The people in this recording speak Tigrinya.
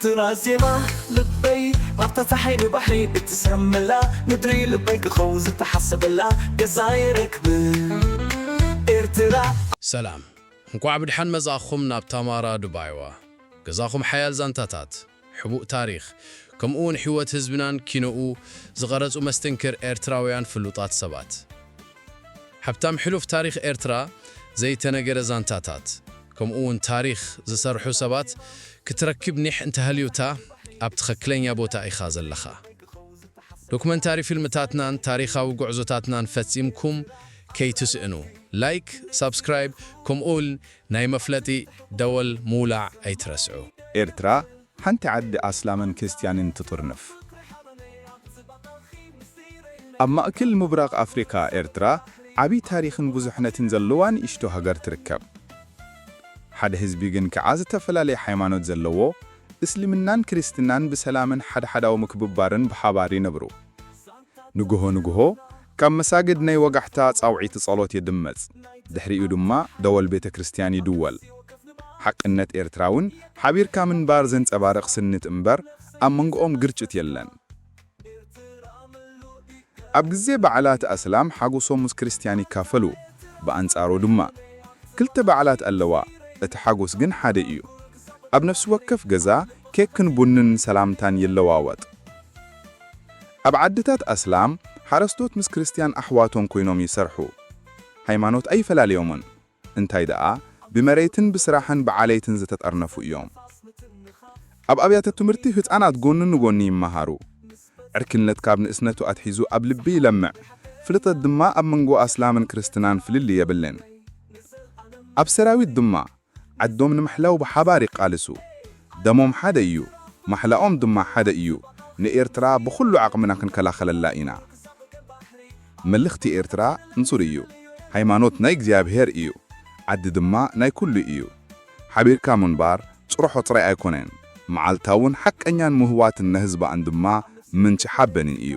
ትራ ዜማ ልበይ ኣብታ ጸሓይ ንባሕሪ እትሰምላ ምድሪ ልበይ ክኸው ዝተሓሰበላ ገዛ ይረክብ ኤርትራ። ሰላም፣ እንቋዕ ብድሓን መጻእኹም ናብ ታማራ ዱባይዋ። ገዛኹም ሓያል ዛንታታት፣ ሕቡእ ታሪኽ፣ ከምኡውን ህይወት ህዝብናን ኪኖኡ ዝቐረጹ መስተንክር ኤርትራውያን ፍሉጣት ሰባት። ሃብታም ሕሉፍ ታሪኽ ኤርትራ፣ ዘይተነገረ ዛንታታት፣ ከምኡውን ታሪኽ ዝሰርሑ ሰባት ክትረክብ ኒሕ እንተሃልዩታ፣ ኣብ ትኽክለኛ ቦታ ኢኻ ዘለኻ። ዶክመንታሪ ፊልምታትናን ታሪኻዊ ጉዕዞታትናን ፈጺምኩም ከይትስእኑ፣ ላይክ፣ ሳብስክራይብ፣ ከምኡውን ናይ መፍለጢ ደወል ምውላዕ ኣይትረስዑ። ኤርትራ ሓንቲ ዓዲ ኣስላምን ክርስትያንን ትጥርንፍ። ኣብ ማእከል ምብራቕ ኣፍሪካ ኤርትራ ዓቢ ታሪኽን ብዙሕነትን ዘለዋ ንእሽቶ ሃገር ትርከብ። ሓደ ህዝቢ ግን ከኣ ዝተፈላለየ ሃይማኖት ዘለዎ፣ እስልምናን ክርስትናን ብሰላምን ሓድሓዳዊ ምክብባርን ብሓባር ይነብሩ። ንግሆ ንግሆ ካብ መሳግድ ናይ ወጋሕታ ጻውዒት ጸሎት ይድመጽ። ድሕሪኡ ድማ ደወል ቤተ ክርስትያን ይድወል። ሓቅነት ኤርትራውን ሓቢርካ ምንባር ዘንጸባርቕ ስኒት እምበር ኣብ መንጎኦም ግርጭት የለን። ኣብ ግዜ በዓላት ኣስላም ሓጎሶም ምስ ክርስትያን ይካፈሉ። ብኣንጻሩ ድማ ክልተ በዓላት ኣለዋ፣ እቲ ሓጎስ ግን ሓደ እዩ። ኣብ ነፍሲ ወከፍ ገዛ ኬክን ቡንን ሰላምታን ይለዋወጥ። ኣብ ዓድታት ኣስላም ሓረስቶት ምስ ክርስትያን ኣሕዋቶም ኮይኖም ይሰርሑ። ሃይማኖት ኣይፈላልዮምን። እንታይ ደኣ ብመሬትን ብስራሕን ብዓሌትን ዝተጠርነፉ እዮም። ኣብ ኣብያተ ትምህርቲ ህጻናት ጎኒ ንጎኒ ይመሃሩ። ዕርክነት ካብ ንእስነቱ ኣትሒዙ ኣብ ልቢ ይለምዕ። ፍልጠት ድማ ኣብ መንጎ ኣስላምን ክርስትናን ፍልልይ የብልን። ኣብ ሰራዊት ድማ ዓዶም ንምሕላው ብሓባር ይቃልሱ። ደሞም ሓደ እዩ፣ ማሕላኦም ድማ ሓደ እዩ። ንኤርትራ ብኹሉ ዓቕምና ክንከላኸለላ ኢና። መልኽቲ ኤርትራ ንጹር እዩ። ሃይማኖት ናይ እግዚኣብሔር እዩ። ዓዲ ድማ ናይ ኩሉ እዩ። ሓቢርካ ምንባር ጭርሖ ጥራይ ኣይኮነን፣ መዓልታውን ሓቀኛን ምህዋትን ንህዝባን ድማ ምንጪ ሓበንን እዩ።